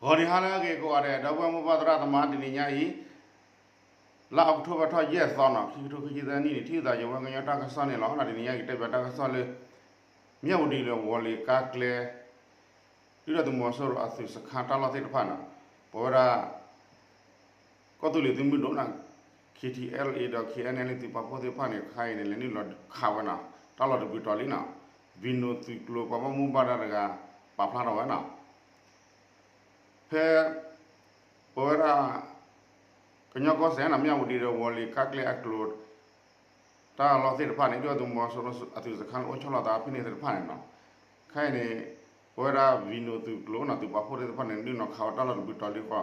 ဂီၤနံၤဟါလၢအဂ့ၤကိးဂၤဒဲး ဒီပုၢ်ဝဲၢ်မိၢ်ပၢ်သရၣ်သမါ တနံၤညါအံၤ လါအီးကထိဘၢၣ်ထီၣ်ယဲၢ်သီနီၤ ခံကထိခံဆံသၢနံၣ်န့ၣ် ထံၣ်သးယဝဲကညီတၢ်ကစီၣ်န့ၣ်လီၤ. တနံၤညါအံၤ ကတဲဘၣ်တၢ်ကစီၣ်လၢ မၠၣ်ဝတံၤဒီးဝီၤလ့ၤကါကျဲ ဒုၣ်ဒါသုးမီၤစိရိၤအသုးစခါတၢ်လီၢ်သ့ၣ်တဖၣ်န့ၣ် ပဝဲဒၣ် ကီၢ်သူလ့ၤသုးမုၢ်ဒိၣ်န့ၣ် KTLA ဒီး KNLA သုးပာ်ဖှိၣ်သ့ၣ်တဖၣ်န့ၣ် ခဲအံၤန့ၣ် လဲၤနုာ်လီၤခးဝဲန့ၣ် တၢ်လီၢ်တဘျုးတီၤလံန့ၣ် ဝံၤနိာ်သုးကျိၤပှၤဘၣ်မူဘၣ်ဒါတဂၤ ပာ်ဖျါထီၣ်ဝဲန့ၣ် ဖဲ ပဝဲဒၣ် ကညီကီၢ်စဲၣ်န့ၣ် မၠၣ်ဝတံၤဒီးဝီၤလ့ၤကါကျဲအကျိၤ တၢ်လီၢ်သ့ၣ်တဖၣ်န့ၣ် ဒုၣ်ဒါသုးမီၤစိရိၤအသုးစခါအိၣ်ဆီလီၤသးဖဲန့ၣ်သ့ၣ်တဖၣ်န့ၣ်နီၤ ခဲအံၤန့ၣ် ပဝဲဒၣ်ဝံၤနိာ်သုးကျိၤန့ၣ် သုးပာ်ဖှိၣ်သ့ၣ်တဖၣ်န့ၣ် နုာ်လီၤခးဝဲတၢ်လီၢ်တဘျုးတီၤလံဃီ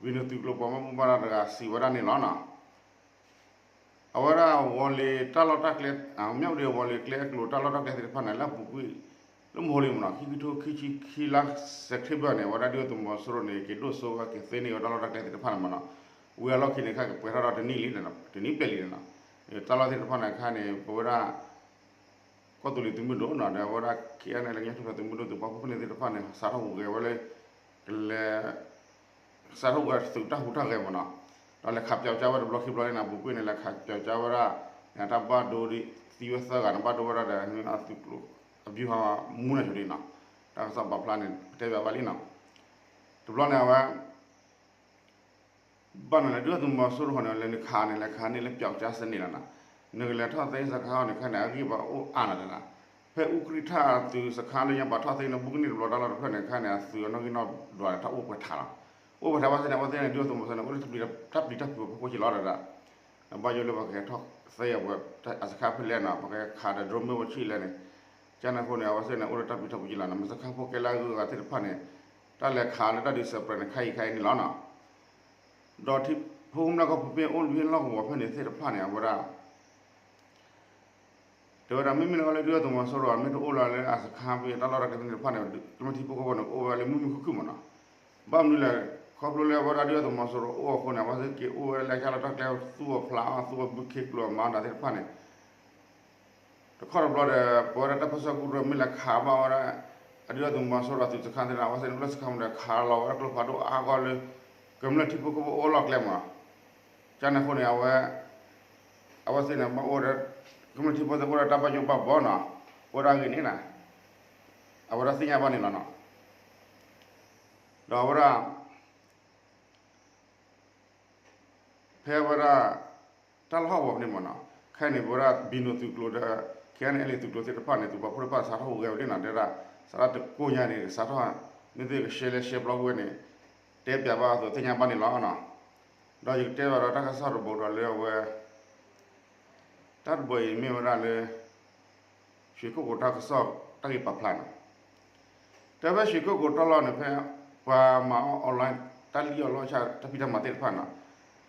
ဝံၤနိာ်သုးကျိၤပှၤဘၣ်မူဘၣ်ဒါတဂၤစံးဝဲဒၣ်န့ၣ်လီၤနီၤ အဝဲဒၣ်ဝီၤလ့ၤတၢ်လီၢ်တၢ်ကျဲ မၠၣ်ဝတံၤဝီၤလ့ၤကျဲအကျိၤတၢ်လီၢ်တၢ်ကျဲသ့ၣ်တဖၣ်န့ၣ် လၢအပူၤကွံာ် လၢမဟိလံမနီၤ ခံကထိခံဆံခံလါ September န့ၣ် အဝဲဒၣ်ဒုၣ်ဒါသုးမီၤစိရိၤန့ၣ် က့ၤဒိၣ်စိဝဲက့ၤသ့န့ၢ်ဝဲတၢ်လီၢ်တၢ်ကျဲသ့ၣ်တဖၣ်န့ၣ်မနီၤ ဝံၤအလီၢ်ခံန့ၣ် ခါကပှဲၤထီၣ်ဒီးတနံၣ်လံ တနံၣ်ဘျဲၣ်လံန့ၣ်နီၤ တၢ်လီၢ်သ့ၣ်တဖၣ်န့ၣ်ခါန့ၣ် ပဝဲဒၣ် ကီၢ်သူလ့ၤသုးမုၢ်ဒိၣ်နီၤ ဒီးအဝဲဒၣ် KNLA ကညီထူၣ်ဖျဲးသုးမုၢ်ဒိၣ်သုးပာ်ဖှိၣ်ဖဲန့ၣ်သ့ၣ်တဖၣ်န့ၣ် စးထီၣ်ဟူးဂဲၤဝဲလၢ ကလဲၤ စးထီၣ်ဟူးဂဲၤသုးတၢ်ဟူးတၢ်ဂဲၤမနီၤ ဒီးလဲၤခးပၠီကၠါဝဲတဘျီခံဘျီလံန့ၣ် ပူၤကွံာ်န့ၣ် လဲၤခးပၠီကၠါဝဲဒၣ် တၢ်ဘၣ်ဒိဒ်သံဝဲသၢဂၤန့ၣ် ဘၣ်ဒိဝဲဒၣ်ဒီး အသုးကျိၤ အဘျူဟာမူန့ၣ်ဆိဒ်နီၤ တၢ်ကစီၣ်ပာ်ဖျါန့ၣ် တဲဘၣ်ဘၣ်လံနီၤ တဘျီန့ၣ်အဝဲ ဘၣ်န့ၣ်လၢဒုၣ်ဒါသုးမီၤစိရိၤဃီန့ၣ် လဲၤနုာ်ခးန့ၣ် လဲၤခးန့ၢ်လၢပၠီကၠါစဲန့ၣ်လီၤနီၤ နကလဲၤထီၣ်သ့စခါဃီန့ၣ် ခဲန့ၣ် အဂံၢ်ဘါအိၣ်အါနီၤတနီၤ ဖဲအူကြံၣ်ထၣ်သုးစခါလၢညါပာ်ထီၣ်သ့န့ၣ် ဘူးကနံၣ်တဘျီတၢ်လီၢ်တဖျၢၣ်န့ၣ် ခဲန့ၣ် အသုးအနီၣ်ဂံၢ်နီၣ်ဒွးန့ၣ် ထီၣ်အိၣ်ပှဲၤထးလီၤ အိၣ်ပှဲၤထးဘၣ်ဆၣ်န့ၣ် အဝဲသ့ၣ်န့ၣ် ဒုၣ်ဒါသုးမီၤစိရိၤန့ၣ် အိၣ်လၢတၢ်ပျံၤတၢ်ဖုးအဖီခိၣ်က့လီၤဒီး ဘၣ်ယိၣ်လၢပှၤကဟဲထီၣ်သ့အဝဲ အစခါဖဲလဲၣ်နီၤ ပှၤကဟဲခးဒီး drone မ့ၢ်ဝဲဆံးလဲၣ်န့ၣ် ကန့ၣ်အဃိန့ၣ် အဝဲသ့ၣ်န့ၣ် အိၣ်လၢတၢ်ပျံၤတၢ်ဖုးက့လီၤနီၤ မ့ၢ်စခါဖိကဲလၢအဂုၤအဂၤသ့ၣ်တဖၣ်န့ၣ် တၢ်လဲၤခးလၢတၢ်ဒုးစဲးပြဲးန့ၣ် ခဲအံၤခဲအံၤန့ၣ်လီၤနီၤ ဒီးထံဖိကီၢ်ဖိမုၢ်လၢ်ကီၢ်ပူၤဖဲအိၣ်လွံၢ်ဟ့ၣ်လီၢ်ကဝီၤဖဲန့ၣ်သ့ၣ်တဖၣ်န့ၣ် အဝဲဒၣ် တဲဝဲဒၣ် မ့မ့ၢ်လၢအဝဲလၢဒုၣ်ဒါသုးမီၤစိရိၤ မ့ၢ်တအိၣ်လီၤလၢအစခါဖဲတၢ်လီၢ်တၢ်ကျဲဖဲန့ၣ်တဖၣ်န့ၣ် ကမျၢၢ်ထံဖိကီၢ်ဖိန့ၣ် ကအိၣ်ဝဲလၢမုာ်မုာ်ခုၣ်ခုၣ်မးနီၤ ဘၣ်မနုၤလဲၣ် ခီဖျိလၢအဝဲဒၣ်ဒုၣ်ဒါသုးမီၤစိရိၤအိၣ်အဃိန့ၣ် အဝဲသ့ၣ်က့ၤအိၣ်ဝဲလၢကၢ်လီၢ်တၢ်ကျဲ သူၣ်အီၤဖျးအီၤ သူၣ်အီၤဘုခ့ကျိၤအမၤဒၣ်သ့ၣ်တဖၣ်န့ၣ် တခီတဘျီဒီး ပဝဲဒၣ်တၢ်ပၢဆှၢကရူၢ်မ့ၢ်လဲၤခးဘၣ်ဝဲဒၣ် အဒုၣ်ဒါသုးမီၤစိရိၤအသုးစခါသ့ၣ်န့ၣ် အဝဲသ့ၣ်န့ၣ် အိၣ်လၢစခါမးဒီး ခးလီၤဝဲဒၣ်ကျိဖးဒိၣ်အါဂီၢ်လၢ ကမျၢၢ်ထံဖိကီၢ်ဖိအိၣ်လီၢ်ကျဲမး ကန့ၣ်အဃိန့ၣ် အဝဲ အဝဲသ့ၣ်န့ၣ် ဘၣ်အိၣ်ဒီး ကမျၢၢ်ထံဖိကီၢ်ဖိအိၣ်ဒီးတၢ်ဘၣ်ယိၣ်ဘၣ်ဘီနီၤ အိၣ်ဒၣ်ဂ့ၤန့ၣ်နီၤ အဝဲဒၣ်သ့ၣ်ညါဘၣ်န့ၣ်လီၤနီၤ ဒီးအဝဲဒၣ် ဖဲဝဲဒၣ် တၢ်လီၢ်ဟီၣ်ကဝီၤဖဲန့ၣ်မးနီၤ ခဲအံၤန့ၣ် ပဝဲဒၣ် ဘံၣ်နိၣ် သုးကျိၤဒီး ခဲအံၤန့ၣ် အဲလ့ၣ် သုးကျိၤသ့ၣ်တဖၣ်န့ၣ် သုးပာ်ဖှိၣ်တဖၣ်စးထီၣ်ဟူးဂဲၤဝဲဒၣ်နီၤ တဲဒၣ် စးထီၣ်တကိးညါန့ၣ် စးထီၣ် မ့ၢ်သ့ၣ်ကရှဲလဲရှဲပျီကွံာ်ဝဲန့ၣ် တဲပၠးဘၣ်အသိးသ့ၣ်ညါဘၣ်န့ၣ်လီၤနီၤ ဒီးယကတဲဘၣ်ဒီးတၢ်ကစီၣ်တဘိဒီးလၢအဝဲ တၢ်တဘိအံၤမ့ၢ်ဝဲဒၣ်လၢ ရွှေကုက္ကိုတၢ်ကစီၣ်တၢ်ဂ့ၢ်ပာ်ဖျါနီၤ တဲဖဲရွှေကုက္ကိုတၢ်လီၢ်န့ၣ် ဖဲပှၤမၤအီၣ် online တၢ်လံၣ်အီၣ်လီအီၣ်ဆၣ်တၢ်ဖံးတၢ်မၤသ့ၣ်တဖၣ်နီၤ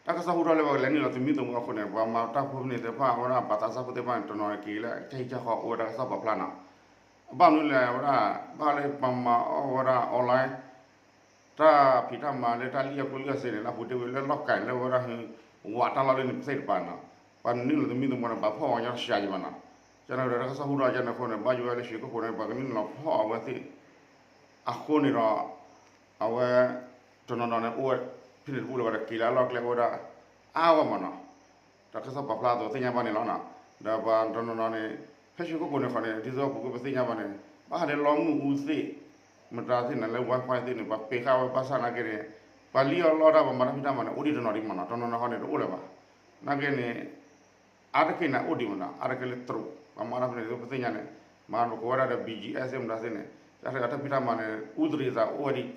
တၢ်ကစီၣ်ဟူထီၣ်လၢပှၤကလဲၤနုာ်လီၤသမံသမိးအဃိန့ၣ် ပှၤမၤတၢ်ဖိန့ၣ်သ့ၣ်တဖၣ် အဝဲဒၣ်ပှၤသးစၢ်ဖိသ့ၣ်တဖၣ်န့ၣ် တနီၤက့ၤလၢကစၢ်ဟံၣ်ကစၢ်ဃီအိၣ်ဝဲဒၣ်ကစီၣ်ပာ်ဖျါနီၤ အဘၣ်မနုၤလဲၣ် အဝဲဒၣ် ဘၣ်လၢပှၤမၤအီၣ်ဝဲဒၣ် online တၢ်ဖံးတၢ်မၤလၢတၢ်လံၣ်အီၣ်ကျိလံၣ်အီၣ်စ့န့ၣ် လၢအပူၤတ့ၢ်ဝံၤလၢလီၢ်ကၤန့ၣ် လၢဝဲဒၣ်ဟူးဝးတၢ်လီၢ်လၢန့ၣ်သ့ၣ်တဖၣ်နီၤ ပှၤနုာ်လီၤသမံသမိးန့ၣ် ပှၤဖီၣ်အီၤညီတစှၤယံၤဘၣ်နီၤ ကန့ၣ်ဒီးတၢ်ကစီၣ်ဟူထီၣ်ကန့ၣ်အဃိန့ၣ် ဘၣ်ယိၣ်ဝဲလၢရွှေကုက္ကိုန့ၣ် ပှၤကနုာ်လီၤဖီၣ်အဝဲသ့ၣ် အဃိန့ၣ်ဒီး အဝဲ တနီၤနီၤန့ၣ် အိၣ်ဝဲ ဖဲန့ၣ်တဘူၣ်လၢၤဘၣ်ဒီး က့ၤလၢအလီၢ်ကျဲအိၣ်ဝဲဒၣ် အါဝဲမးနီၤ တၢ်ကစီၣ်ပာ်ဖျါအသိးသ့ၣ်ညါဘၣ်န့ၣ်လီၤနီၤ ဒီးပှၤတနီၤနီၤန့ၣ် ဖဲရွှေကုက္ကိုန့ၣ်ဃီန့ၣ် ဒ်သိးပူၤကွံာ်ပသ့ၣ်ညါဘၣ်န့ၣ် ဘၣ်ဃးလၢလီမုၢ်အူသ့ၣ် မတၤသ့ၣ်န့ၣ် လၢ Wi-Fi သ့ၣ်န့ၣ် ပှၤပ့ၤဃာ်ဝဲဘၣ်ဆၣ်နာ်က့န့ၣ် ပှၤလံၣ်အီၣ်လီအီၣ်တၢ် ပှၤမၤတၢ်ဖံးတၢ်မၤန့ၣ် အိၣ်ဒံးတနီၤဒံးမးနီၤ တနီၤနီၤဃီန့ၣ် တအိၣ်လၢၤဘၣ် နာ်က့န့ၣ် အါတက့ၢ်န့ၣ် အိၣ်ဒံးမးနီၤ အါတက့ၢ်လၢတရူး ပှၤမၤတၢ်ဖဲန့ၣ် ပသ့ၣ်ညါန့ၣ် မၤပကိးဝဲဒၣ်ဒီး ဘီၣ်ကၠီၣ်အ့ၣ်စ့ၣ် မတၤသ့ၣ်န့ၣ် တၢ်တၢ်ဖံးတၢ်မၤန့ၣ် အူသရံးသးအိၣ်ဝဲဒံး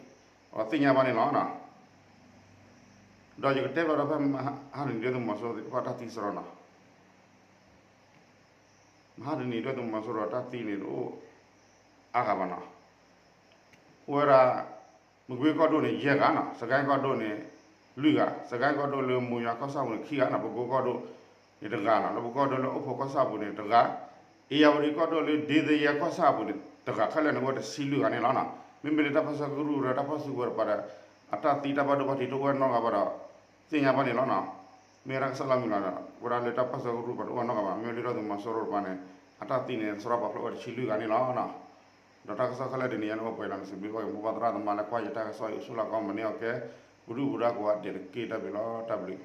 အသ့ၣ်ညါဘၣ်န့ၣ်လီၤနီၤ ဒီးယကတဲဘၣ်ဒီးဖဲမဟါတနံၤ ဒုၣ်ဒါသုးမီၤစိရိၤသ့ၣ်တဖၣ်တၢ်သံစရီနီၤ မဟါတနံၤ ဒုၣ်ဒါသုးမီၤစိရိၤတၢ်သံန့ၣ်တအိၣ်အါဂၤဘၣ်နီၤ အိၣ်ဝဲဒၣ် မကွ့ကီၢ်ဒိၣ်န့ၣ် ယဲၢ်ဂၤနီၤ စကဲကီၢ်ဒိၣ်န့ၣ် လွံၢ်ဂၤ စကဲကီၢ်ဒိၣ်လၢမိၢ်ယွၤကီၢ်ဆၣ်ပူၤန့ၣ် ခံဂၤနီၤ ပကိကီၢ်ဒိၣ်န့ၣ် တဂၤနီၤ လၢပကိကီၢ်ဒိၣ်လၢအိၣ်ဖှိၣ်ကီၢ်ဆၣ်ပူၤန့ၣ် တဂၤ အ့ၣ်ယၣ်ဝတံၣ်ကီၢ်ဒိၣ်လၢဒ့သယဲၢ်ကီၢ်ဆၣ်ပူၤန့ၣ် တဂၤ ခဲလၢာ်န့ၣ် အိၣ်ဝဲတဆံလွံၢ်ဂၤန့ၣ်လီၤနီၤ မ့မ့ၢ်လၢတၢ်ပၢဆှၢကရူၢ်ဒီးတၢ်ဖီၣ်စုကဝဲၤတပၤဒီး အတၢ်သံတၢ်ဘၣ်ဒိဘၣ်ထံးတအိၣ်နီတဂၤဘၣ်ဒီး သ့ၣ်ညါဘၣ်န့ၣ်လီၤနီၤ မ့ၢ်ဝဲဒၣ်ကစၢ်လီၤမုၢ်လီၤဒီး ဝဲဒၣ်လၢတၢ်ပၢဆှၢကရူၢ်ပၤတအိၣ်နီတဂၤဘၣ် မ့ၢ်ဝဲဒၣ်ဒုၣ်ဒါသုးမီၤစိရိၤတပၤန့ၣ် အတၢ်သံန့ၣ် စရီပာ်ဖျါဝဲတဆံလွံၢ်ဂၤန့ၣ်လီၤနီၤ ဒီးတၢ်ကစီၣ်ခဲလၢာ်တနံၤအံၤန့ၣ် အိၣ်ပှဲၤလီၤန့ၣ် စံးဘျုးဘၣ်က့ၤမိၢ်ပၢ်သရၣ်သမါလၢကွၢ်ယတၢ်ကစီၣ်အံၤ အိၣ်ဆူၣ်လီၤကီး မၤန့ၢ်အီၤကဲ ပူၤဒုၣ်ပူၤဒါကိးဂၤဒဲးတက့ၢ်. တၢ်ဘျုးလီၤ တၢ်ဘျုး